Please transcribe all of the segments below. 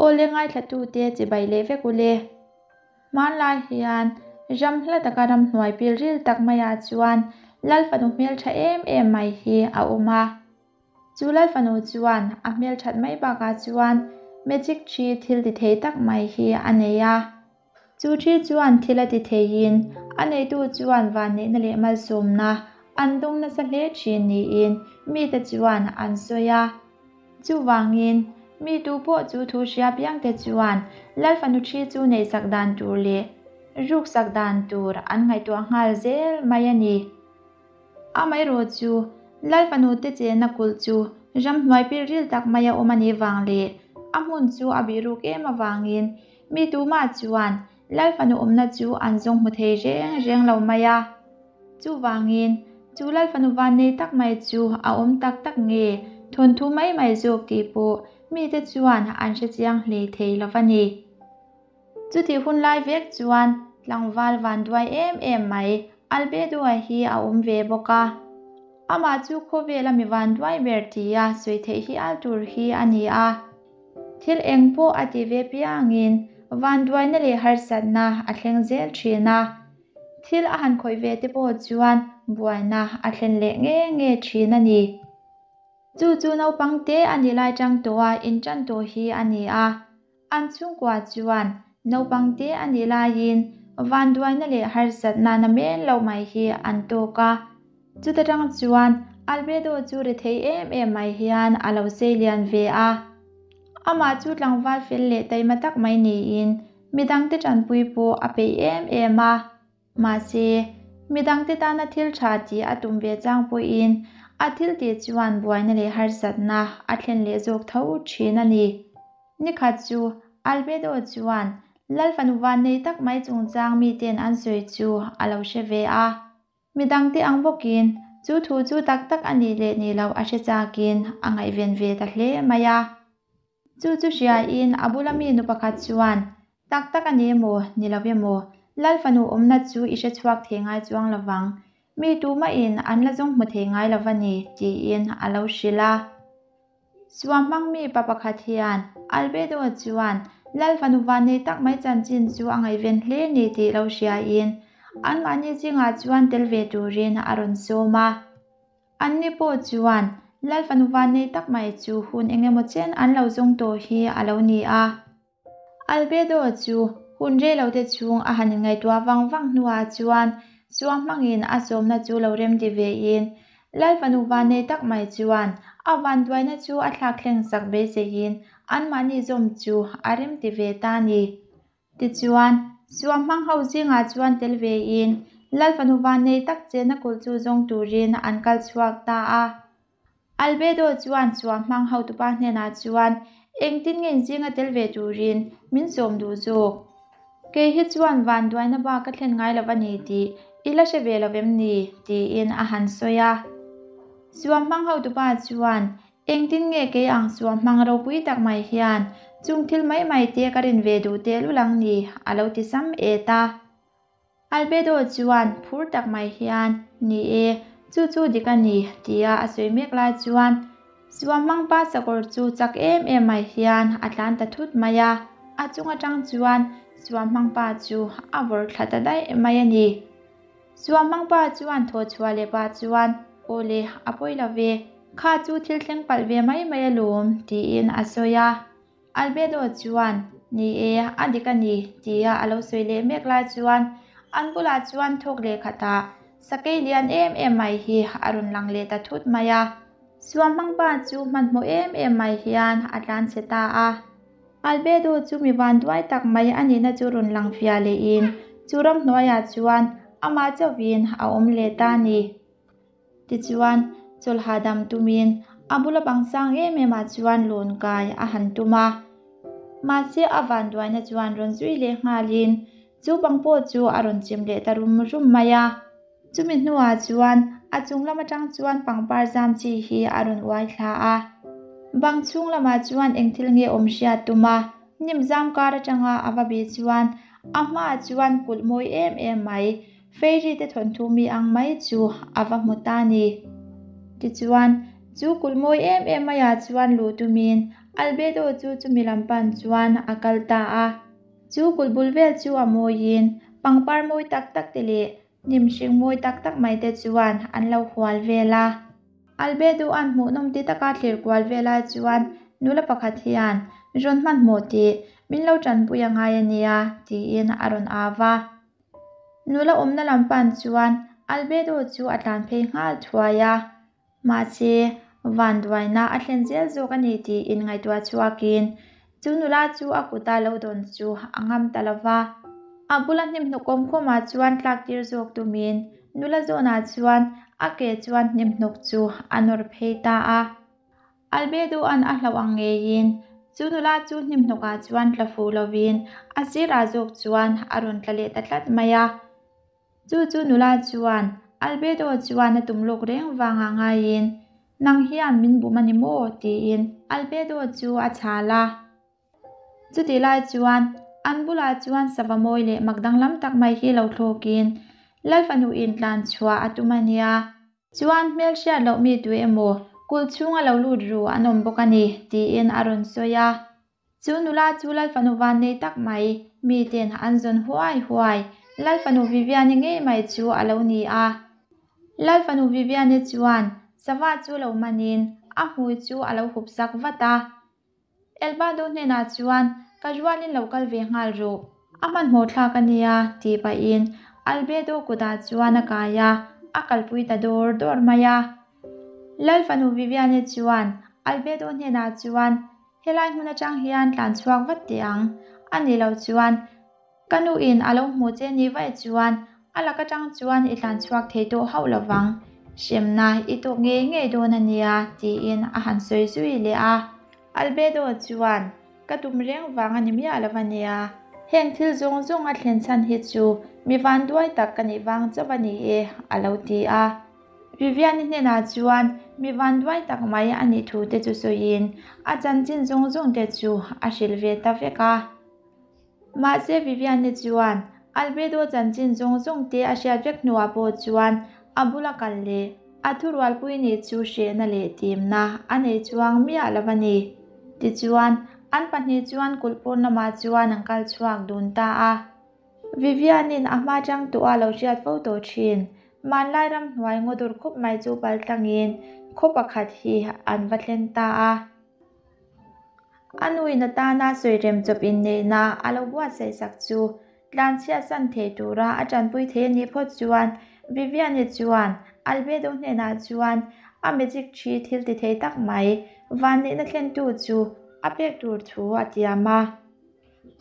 Awle ngaithlatute chibai leh vek ule. Hmanlai hian ram hla taka ramhnuai pilril tak maiah chuan Lal fanu hmeltha em em mai hi a awm a. Chu Lal fanu chuan a hmelthat mai bakah chuan magic tree thil ti thei tak mai hi a nei a. Chu thi chuan thil a ti theiin a neitu chuan vanneihna leh malsawmna an dawng nasa hle thin niin mite chuan an sawi a. Chuvangin, mi tu pawh chu thu hria piangte chuan Lal fanu thi chu neihsak dan tur leh ruksak dan tur an ngaihtuah nghal zel mai a ni. Amaherawh chu, Lal fanu te chenna kulh chu ramhnuai pilril tak maia awm a nih vang leh a hmun chu a bihruk em avangin Mi tumah chuan Lal fanu awmna chu an zawng hmu thei reng reng lo mai a. Chuvangin, chu Lal fanu vannei tak mai chu a awm tak tak nge thawnthu mai mai zawk tih pawh mite chuan an hre chiang hlei thei lo va ni. Chutih hun lai vek chuan tlangval vanduai em em mai Albedo-a hi a awm ve bawk a. Amah chu khawvela mi vanduai ber tia sawi theih hi al tur hi a ni a. Thil eng pawh a ti ve piangin vanduaina leh harsatna a thleng zel thin a. Thil a han khawih ve te pawh chuan buaina a thlen leh nge nge thin a ni. Chu chu naupang te a nih lai tang tawha intan tawh hi a ni a. An chhungkua chuan naupang te a nih laiin vanduaina leh harsatna na men lo mai hi an tawk a. Chuta tang chuan Albedo chu rethei em em mai hian a lo sei lian ve a. Amah chu tlangval fel leh taima tak mai niin midangte tanpui pawh a peih em em a. Mahse, midangte tana thil tha tih a tum ve chang pawhin a thil tih chuan buaina leh harsatna a thlen leh zawk tho thin a ni. Nikhat chu Albedo chuan Lal fanu vannei tak mai chungchang miten an sawi chu a lo hre ve a. Midangte ang bawkin chu thu chu tak tak a nih leh nih loh a hre chakin a ngaihven ve ta hle mai a. Chu chu hriain a bula mi nu pakhat chuan, Tak tak a ni emaw, ni lo emaw, Lal fanu awmna chu i hre chhuak thei ngai chuang lovang, mi tumahin an la zawng hmu thei ngai lo va ni, tiin a lo hrilh a. Suam hmang mi pa pakhat hian Albedo chuan Lal fanu vannei tak mai chanchin chu a ngaihven hle ni tih lo hriain anmahni zingah chuan tel ve turin a rawn sawm a. Anni pawh chuan Lal fanu vannei tak mai chu hun eng emaw chen an lo zawng tawh hi a lo ni a. Albedo chu hun reilote chhung a han inngaihtuah vang vang hnuah chuan suam hmangin a sawmna chu lo remti vein Lal fanu vannei tak mai chuan a vanduaina chu a thlak thleng sak beiseiin anmahni zawm chu a remti ve ta a ni. Tichuan, suam hmang ho zingah chuan tel vein Lal fanu vannei tak chena kulh chu zawng turin an kal chhuak ta a. Albedo chuan chhuah hmang hotupa hnenah chuan engtin nge inzinga tel ve turin min sawm duh zawk? Kei hi chuan vanduaina bak ka thlen ngai lo a ni tih i la hre ve lo em ni? tiin a han sawi a. Chhuah hmang hotupa chuan engtin nge kei ang chhuah hmang ropui tak mai hian chung thil mai mai te ka rin ve duh tehlul ang ni? a lo ti sam et a. Albedo chuan phur tak mai hian, Ni e, chu chu dik a ni, tia a sawi mek lai chuan Suamhmangpa sakawr chu chak em em mai hian a tlan ta thut mai a, a chung atang chuan Suamhmangpa chu a vawrh thla ta daih mai a ni. Suamhmangpa chuan thaw chhuah leh pah chuan, Aw le, a pawi lo ve, kha chu thil thleng palh ve mai mai alawm, tiin a sawi a. Albedo chuan, Ni e, a dik a ni, tia a lo sawi leh mek lai chuan an bulah chuan thawk leh khatah sakei lian em em mai hi a rawn lang leh ta thut mai a. Suamhmangpa chu hmanhmawh em em mai hian a tlan chhe ta a. Albedo chu mi vanduai tak mai a nihna chu rawn lang fiah lehin chu ramhnuaiah chuan amah chauhin a awm leh ta a ni. Tichuan, chawlh hahdam tumin a bula bang sang em em ah chuan lawn kai a han tum a. Mahse a vanduaina chuan rawn zui leh nghalin chu bang pawh chu a rawn chim leh ta rum rum mai a. Chumi hnuah chuan a chung lam atang chuan pangpar zam chi hi a rawn uai thla a. Bang chhung lamah chuan eng thil nge awm hriat tum a, hnim zam kar atanga a va bih chuan a hmaah chuan kulh mawi em em mai Fairy te thawnthu mi ang mai chu a va hmu ta ni. Tichuan, chu kulh mawi em em maiah chuan luh tumin Albedo chu chumi lam pan chuan a kal ta a. Chu kulh bul vel chu a mawiin pangpar mawi tak tak te leh hnim hring mawi tak tak mai te chuan an lo hual vel a. Albedo-a'n hmuhnawm ti taka thlir kual vel ai chuan nula pakhat hian, Rawn hmanhmawh tih, min lo tanpui a ngai a nia, tiin a rawn au va. Nula awmna lam pan chuan Albedo chu a tlan phei nghal thuai a. Mahse, vanduaina a thlen zel zawk a ni tiin ngaihtuah chhuakin chu nula chu a kuta lo dawn chu a ngam ta lo va. A bula hnimhnawk awmkhawmah chuan tlak tir zawk tumin nula zawnah chuan a ke chuan hnimhnawk chu a nawr phei ta a. Albedo-a'n a hlauh ang ngeiin chu nula chu hnimhnawkah chuan tla fuh lovin a sirah zawk chuan a rawn tla leh ta tlat mai a. Chu chu nula chuan Albedo chuan a tum lawk reng vangah ngaiin, Nang hian min bum a ni maw? tiin Albedo chu a chhal a. Chutih lai chuan an bulah chuan sava mawi leh mak danglam tak mai hi lo thlawkin Lal fanu in tlan chhuah a tum a nia. Chuan hmelhriat loh mi tu emaw kulh chhunga lo lut ru an awm bawk a ni, tiin a rawn sawi a. Chu nula chu Lal fanu van nei tak mai, miten an zawn huai huai, Lal fanu Viviani ngei mai chu a lo ni a. Lal fanu Viviani chuan sava chu lo manin a hmui chu a lo hup sak vat a. Elbado hnenah chuan, Ka rualin lo kal ve nghal rawh. A hmanhmawh thlak a nia, tih pahin Albedo kutah chuan a kai a, a kalpui ta dawr dawr mai a. Lal fanu Viviane chuan Albedo hnenah chuan, Helai hmun atang hian tlan chhuak vat teh ang, a nih loh chuan Ka nu in a lo hmuh che ni vaih chuan a lak atang chuan i tlan chhuak thei tawh hauh lovang, hremna i tawk ngei ngei dawn a nia tiin a han sawi zui leh a. Albedo chuan, Ka tum reng vang a ni miah lo a nia, heng thil zawng zawng a thlen chhan hi chu mi vanduai tak ka nih vang chauh a ni e a lo ti a. Viviani hnenah chuan mi vanduai tak mai a nih thu te chu sawiin a chanchin zawng zawng te chu a hrilh ve ta vek a. Mahse Viviane chuan Albedo chanchin zawng zawng te a hriat vek hnuah pawh chuan a bula kal leh a thurualpui nih chu hrehna leh timna a nei chuang miah lo a ni. Tichuan, an pahnih chuan kulh pawn lamah chuan an kal chhuak dun ta a. Viviane'n a hma chang tawh a lo hriat fo tawh thin. Hmanlai ramhnuai ngaw dur khup mai chu pal tlangin khaw pakhat hi an va thlen ta a. A nuin atana sawirem chawp inneihna a lo buatsaih sak chu tlanchhiat san thei tura a tanpui thei a nih phawt chuan Viviani chuan Albedo hnenah chuan a magic thi thil ti thei tak mai vanneihna thlentu chu a pek tur thu a tiam a.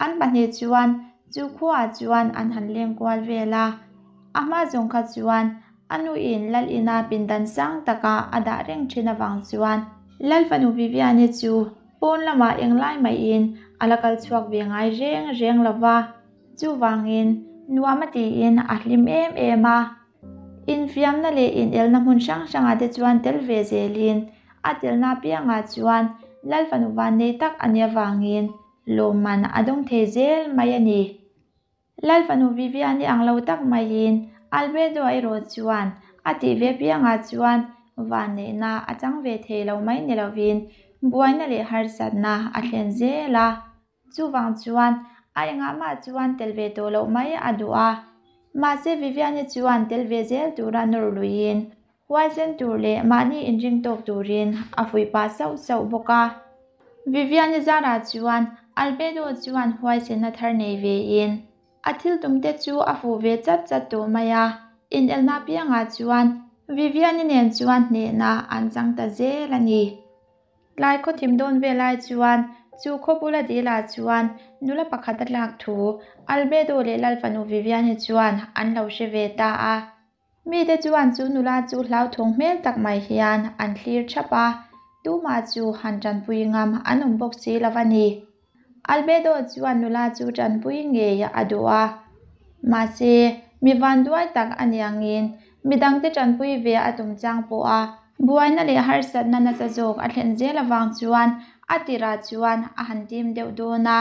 An pahnih chuan chu khuaah chuan an han leng kual vel a, a hma zawng kha chuan a nuin Lal ina pindan sang taka a dah reng thin avang chuan Lal fanu Viviani chu pawn lamah englai maiin a la kal chhuak ve ngai reng reng lo va, chuvangin nuam a tiin a hlim em em a. Infiamna leh inelna hmun hrang hrangah te chuan tel ve zelin a telna apiangah chuan Lal fanu vannei tak a nih avangin lawmman a dawng thei zel mai a ni. Lal fanu Viviani ang lo tak maiin Albedo-a erawh chuan a tih ve piangah chuan vanneihna a chang ve thei lo mai ni lovin buaina leh harsatna a thlen zel a. Chuvang chuan a engah mah chuan tel ve tawh loh mai a duh a. Mahse Viviani chuan tel ve zel tura nawr luiin huaisen tur leh mahni inring tawk turin a fuih pah sauh sauh bawk a. Viviani zarah chuan Albedo chuan huaisenna thar nei vein a thil tumte chu a fuh ve chat chat tawh mai a. Inelna piangah chuan Viviani nen chuan hnehna an chang ta zel a ni. Tlai khaw thim dawn ve lai chuan chu khaw bula dilah chuan nula pakhat a tlak thu Albedo leh Lal fanu Viviani chuan an lo hre ve ta a. Mite chuan chu nula chu hlauthawng hmel tak mai hian an thlir thap a, tumah chu han tanpui ngam an awm bawk si lo a ni. Albedo chuan nula chu tanpui ngei a duh a, mahse mi vanduai tak a ni angin midangte tanpui ve a tum chang pawh a buaina leh harsatna nasa zawk a thlen zel avang chuan a tirah chuan a han dim deuh dawn a.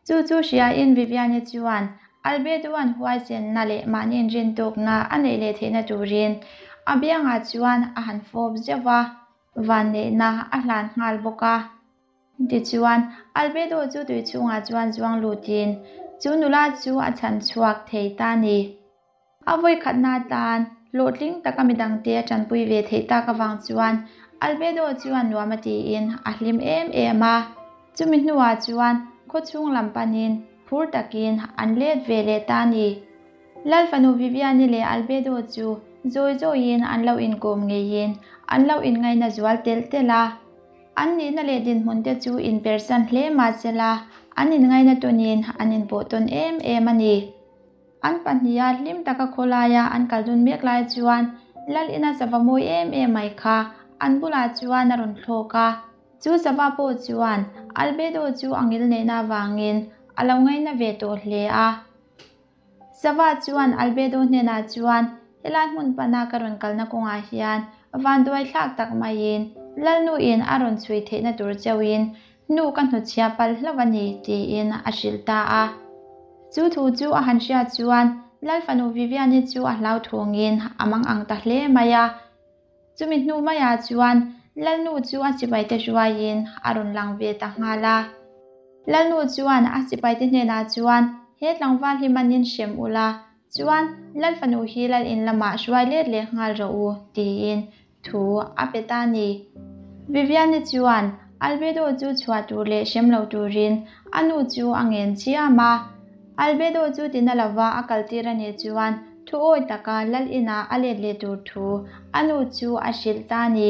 Chu chu hriain Viviani chuan Albedo-a'n huaisenna leh mahni inrintawkna a neih leh theihna turin a biangah chuan a han fawp zeuh a, vanneihna a hlan nghal bawk a. Tichuan, Albedo chu tui chhungah chuan zuang lutin chu nula chu a chhan chhuak thei ta a ni. A vawikhatna atan hlawhtling taka midangte a tanpui ve theih tak avang chuan Albedo chuan nuam a tiin a hlim em em a. Chumi hnuah chuan khawchhung lam panin phur takin an let ve leh ta a ni. Lal fanu Viviani leh Albedo chu zawi zawiin an lo inkawm ngeiin an lo inngaina zual telh telh a. An nihna leh dinhmun te chu inpersan hle mahsela an inngaina tawnin an inpawh tawn em em a ni. An pahniha hlim taka khawlaia an kal dun mek lai chuan Lal ina sava mawi em em mai kha an bulah chuan a rawn thlawk a. Chu sava pawh chuan Albedo chu a ngil neihna avangin a lo ngaina ve tawh hle a. Sava chuan Albedo hnenah chuan helai hmun pana ka rawn kalna kawngah hian vanduai thlak tak maiin Lalnuin a rawn chhui theihna tur cheuhin hnu ka hnutchhia palh hlauh a ni tiin a hrilh ta a. Chu thu chu a han hriat chuan Lal fanu Viviani chu a hlau thungin a mang ang ta hle mai a. Chumi hnu maiah chuan Lalnu chu a sipaite hruaiin a rawn lang ve ta nghal a. Lalnu chuan a sipaite hnenah chuan he tlangval hi manin hrem ula, chuan Lal fanu hi Lal in lamah hruai let leh nghal rawh u tiin thu a pe ta a ni. Viviani chuan Albedo chu chhuah tur leh hrem lo turin a nu chu a ngen chiam a. Albedo chu tina lova a kaltir a nih chuan thu awi taka Lal inah a let leh tur thu a nu chu a hrilh ta a ni.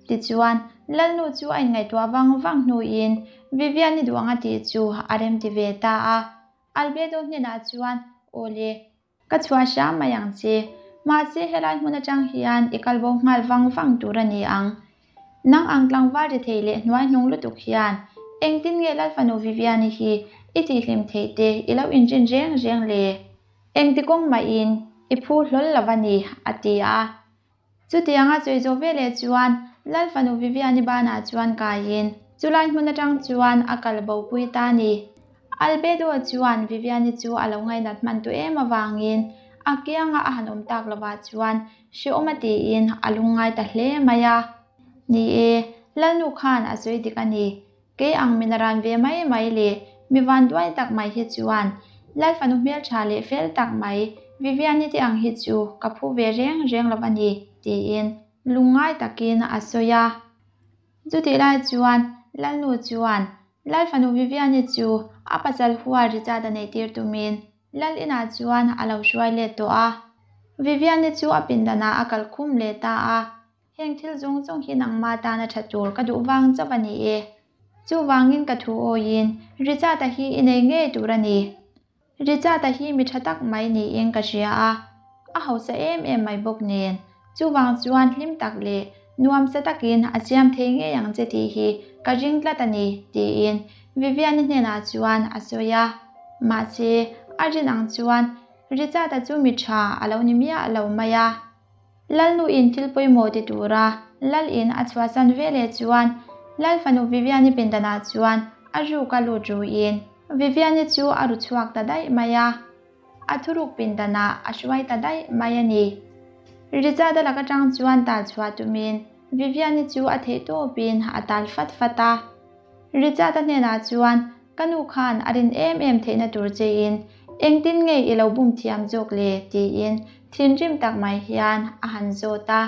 Tichuan, Lalnu chu a inngaihtuah vang vang hnuin Viviani duh anga tih chu a remti ve ta a. Albedo hnenah chuan, Aw le, Ka chhuah hram mai ang che. Mahse helai hmun atang hian i kalbo nghal vang vang tur a ni ang. Nang ang tlangval ri thei leh hnuai hnung lutuk hian engtin nge Lalfanu Viviani hi i tihhlim theih te i lo inrin reng reng le? Engti kawng mahin i phu hlawl lo a ni, a ti a. Chutianga sawi zawh veleh chuan Lal fanu Viviani banah chuan kaiin chulai hmun atang chuan a kal bo pui ta a ni. Albedo chuan Viviani chu a lo ngainat hman tu em avangin a kianga a han awm tak lovah chuan hrehawm a tiin a lungngai ta hle mai a. Ni e, Lalnu khan a sawi dik a ni. Kei ang min a ran ve mai mai le, mi vanduai tak mai hi chuan Lal fanu hmeltha leh fel tak mai Viviani te ang hi chu ka phu ve reng reng lo a ni, tiin lungngai takin a sawi a. Chutih lai chuan Lalnu chuan Lal fanu Viviani chu a pasal hual Richard a neihtir tumin Lal inah chuan a lo hruai let tawh a. Viviani chu a pindanah a kal khum leh ta a. Heng thil zawng zawng hi nangmah tana tha tur ka duh vang chauh a ni e. Chuvangin ka thu awiin Richard-a hi i nei ngei tur a ni. Richard-a hi mi tha tak mai niin ka hria a, a hausa em em mai bawk nen. Chuvang chuan hlim tak leh nuamsa takin a siam thei ngei ang che tih hi ka ring tlat a ni, tiin Vivian-i hnenah chuan a sawi a. Mahse, a rin ang chuan Richard-a chu mi tha a lo ni miah lo mai a. Lalnu in thil pawimawh ti tura Lal in a chhuahsan veleh chuan Lal fanu Viviani pindanah chuan a ruk a lut ruin Viviani chu a ru chhuak ta daih mai a, a thuruk pindanah a hruai ta daih mai a ni. Richard-a lak atang chuan tal chhuah tumin Viviani chu a theih tawpin a tal fat fat a. Richard-a hnenah chuan Ka nu khan a rin em em theihna tur chein engtin nge i lo bum thiam zawk le? tiin thinrim tak mai hian a han zawt a.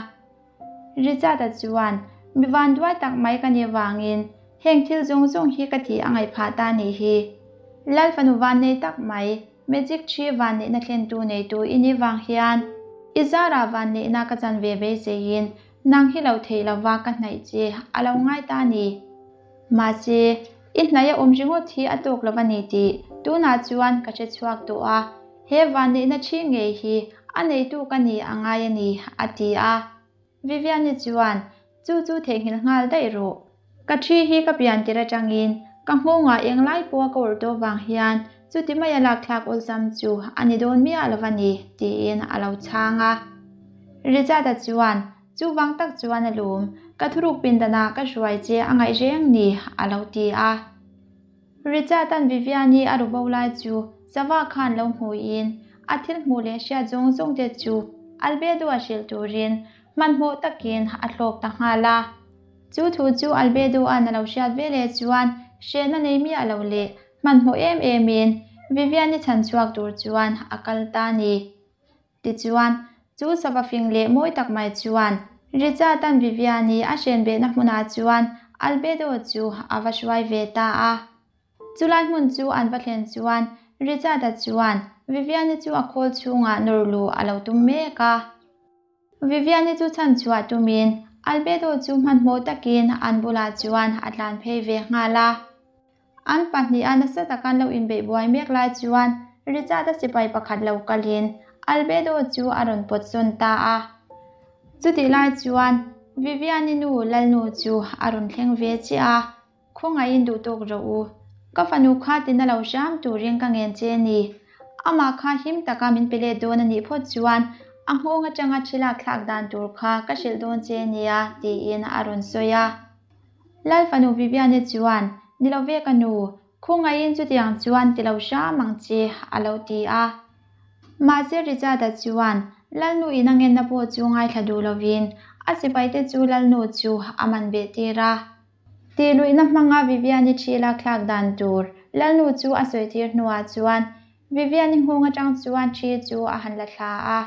Richard-a chuan, Mi vanduai tak mai ka nih vangin heng thil zawng zawng hi ka tih a ngaih phah ta nih hi. Lal fanu vannei tak mai, magic thi vanneihna thlentu neitu i nih vang hian i zarah vanneihna ka chan ve beiseiin nang hi lo theih lova ka hnaih che a lo ngai ta ni. Mahse, i hnaih a awm ringawt hi a tawk lo a ni tih tunah chuan ka hre chhuak tawh a, he vanneihna thi ngei hi a neitu ka ni a ngai a ni, a ti a. Viviani chuan, Chu chu theihnghilh nghal daih rawh. Ka thi hi ka pian tir atangin ka nghawngah englai pawha ka awrh tawh vang hian chuti maia lakthlak awlsam chu a ni dawn miah lo a ni, tiin a lo chhang a. Richard-a chuan, Chuvang tak chuan a lum, ka thuruk pindanah ka hruai che a ngaih reng ni, a lo ti a. Richard-a'n Viviani a ru bo lai chu sava khan lo hmuin a thil hmuh leh hriat zawng zawng te chu Albedo-a hrilh turin hmanhmawh takin a thlawk ta nghal a. Chu thu chu Albedo-a'n a lo hriat ve leh chuan hrehna nei miah lo leh hmanhmawh em emin Vivian-i chhan chhuak tur chuan a kal ta a ni. Tichuan, chu sava fing leh mawi tak mai chuan Richard-a'n Vivian-i a hrenbehna hmunah chuan Albedo chu a va hruai ve ta a. Chulai hmun chu an va thlen chuan Richard-a chuan Vivian-i chu a khawl chhungah nawr luh a lo tum mek a. Vivian-i chu chhan chhuah tumin Albedo chu hmanhmawh takin an bulah chuan a tlan phei ve nghal a. An pahniha nasa taka an lo inbeih buai mek lai chuan Richard-a sipai pakhat lo kalin Albedo chu a rawn pawt sawn ta a. Chutih lai chuan Vivian-i nu Lalnu chu a rawn thleng ve chiah a. Khawngaihin duh tawk rawh u. Ka fanu kha tina lo hram turin ka ngen che a ni. Amah kha him taka min pe let dawn a nih phawt chuan a nghawng atanga thi lak thlak dan tur kha ka hrilh dawn che nia tiin a rawn sawi a. Lal fanu Viviane chuan, Ni lo ve ka nu, khawngaihin chutiang chuan ti lo hram ang che a lo ti a. Mahse Richard-a chuan Lalnu in a ngenna pawh chu ngaithla duh lovin a sipaite chu Lalnu chu a man beh tir a. Tihluihna hmanga Viviani thi lakthlak dan tur Lalnu chu a sawi tir hnuah chuan Viviani nghawng atang chuan thi chu a han la thla a,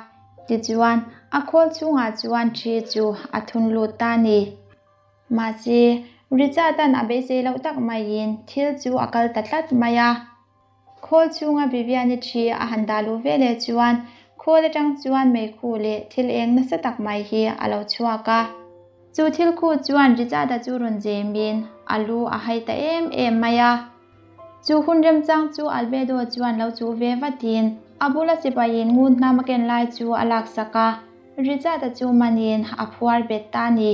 tichuan a khawl chhungah chuan thi chu a thun lut ta a ni. Mahse, Richard-a'n a beisei loh tak maiin thil chu a kal ta tlat mai a. Khawl chhunga Viviani thi a han dah luh ve leh chuan khawl atang chuan meikhu leh thil eng nasa tak mai hi a lo chhuak a. Chu thil khu chuan Richard-a chu rawn zemin a lu a hai ta em em mai a. Chu hun remchang chu Albedo chuan lo chuh ve vatin a bula sipaiin ngun hnam a ken lai chu a laksak a, Richard-a chu manin a phuar bet ta a ni.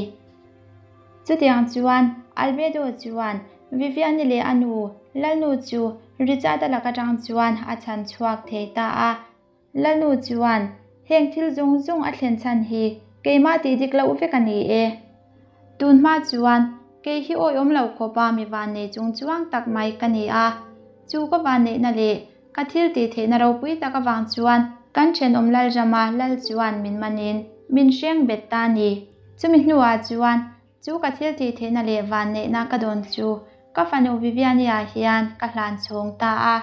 Chutiang chuan Albedo chuan Viviani leh a nu, Lalnu chu Richard-a lak atang chuan a chhan chhuak thei ta a. Lalnu chuan, Heng thil zawng zawng a thlen chhan hi keimah tih dik loh vek a ni e. Tun hma chuan kei hi awihawm lo khawpa mi vannei chung chuang tak mai ka ni a. Chu ka vanneihna leh Ka thil tih theihna ropui tak avang chuan kan thenawm Lalrama lal chuan min manin min hreng bet ta a ni. Chumi hnuah chuan chu ka thil tih theihna leh vanneihna ka dawn chu ka fanu Viviani-ah hian ka hlan chhawng ta a.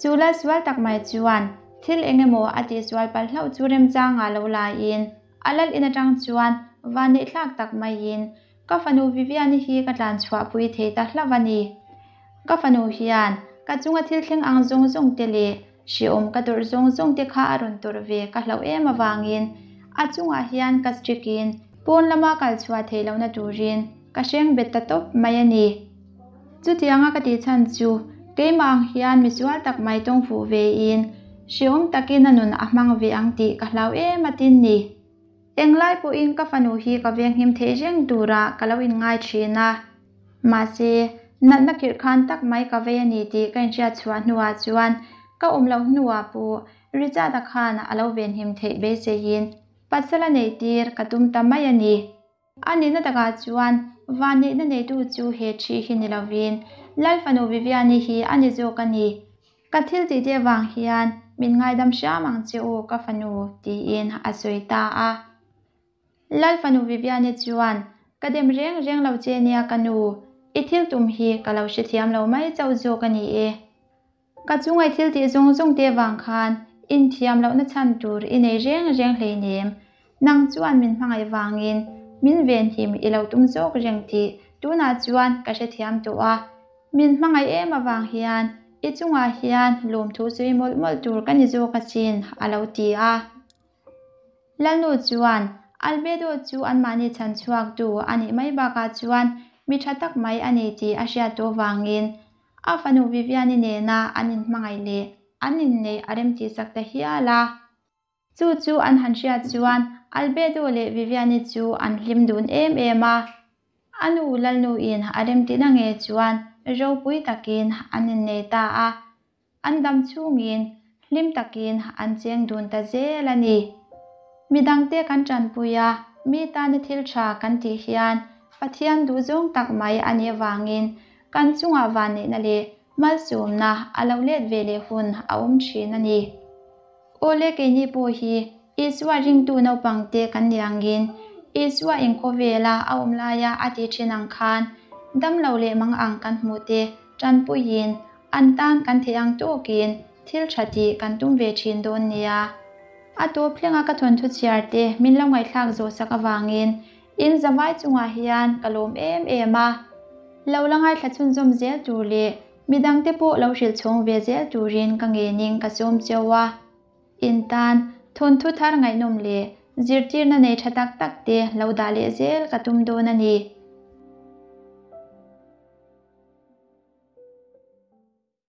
Chu lal sual tak mai chuan thil eng emaw a tihsual palh hlauh chu remchangah lo laiin a lal in atang chuan vanneihthlak tak maiin Ka fanu Viviani hi ka tlan chhuahpui thei ta hlauh a ni. Ka fanu hian ka chunga thil thleng ang zawng zawng te leh hriawm ka tawrh zawng zawng te kha a rawn tawrh ve ka hlauh em avangin a chungah hian ka strict in pawn lama kal chhuah theih lohna turin ka hreng bet ta tawp mai a ni. Chutianga ka tih chhan chu keimah ang hian misual tak mai tawng fuh ve in hriawm takin a nun a hmang ve ang tih ka hlau em a tin ni. Englai pawhin ka fanu hi ka venghim theih reng turah ka lo inngai thin a. Mahse, natna khirh khan tak mai ka vei a ni tih ka inhriat chhuah hnuah chuan ka awm loh hnuah pawh Richard-a khan a lo venhim theih beiseiin pasal a neih tir ka tum ta mai a ni. A nihna takah chuan vanneihna neitu chu he thi hi ni lovin Lal fanu Viviani hi a ni zawk a ni. Ka thil tih te vang hian min ngaidam hram ang che u ka fanu tiin a sawi ta a. Lal fanu Viviani chuan ka dem reng reng lo che nia ka nu, i thil tum hi ka lo hrethiam lo mai chauh zawk a ni e. Ka chungai thil tih zawng zawng te vang khan inthiam lohna chhan tur i nei reng reng hleinem. Nang chuan min hmangaih vangin min venhim i lo tum zawk reng tih tunah chuan ka hrethiam tawh a. Min hmangaih em avang hian i chungah hian lawmthu sawi mawlh mawlh tur ka ni zawk asin a lo ti a. Lalnu chuan Albedo chu anmahni chhan chhuaktu a nih mai bakah chuan mi tha tak mai a ni tih a hriat tawh vangin a fanu Viviani nena an inhmangaih leh an inneih a remtihsak ta hial a. Chu chu an han hriat chuan Albedo leh Viviani chu an hlim dun em em a. A nu Lalnuin a remtihna nge chuan ropui takin an innei ta a. An dam chhungin hlim takin an cheng dun ta zel a ni. Midangte kan tanpui a, mi tana thil tha kan tih hian Pathian duhzawng tak mai a nih avangin kan chungah vanneihna leh malsawmna a lo let ve leh hun a awm thin a ni. Awle keini pawh hi Isua ringtu naupangte kan ni angin. Isua in khawvela a awm laia a tih thin ang khan damlo leh mangang kan hmuh te tanpuiin an tan kan theih ang tawkin thil tha tih kan tum ve thin dawn nia. A tawp thlenga ka thawnthu chhiar te min lo ngaihthlak zawh sak avangin in zavai chungah hian ka lawm em em a. Lo la ngaithla chhunzawm zel tur leh midangte pawh lo hrilh chhawng ve zel turin ka ngening ka sawm cheu a. In tan thawnthu thar ngaihnawm leh zirtirna nei tha tak tak te lo dah leh zel ka tum dawn a ni.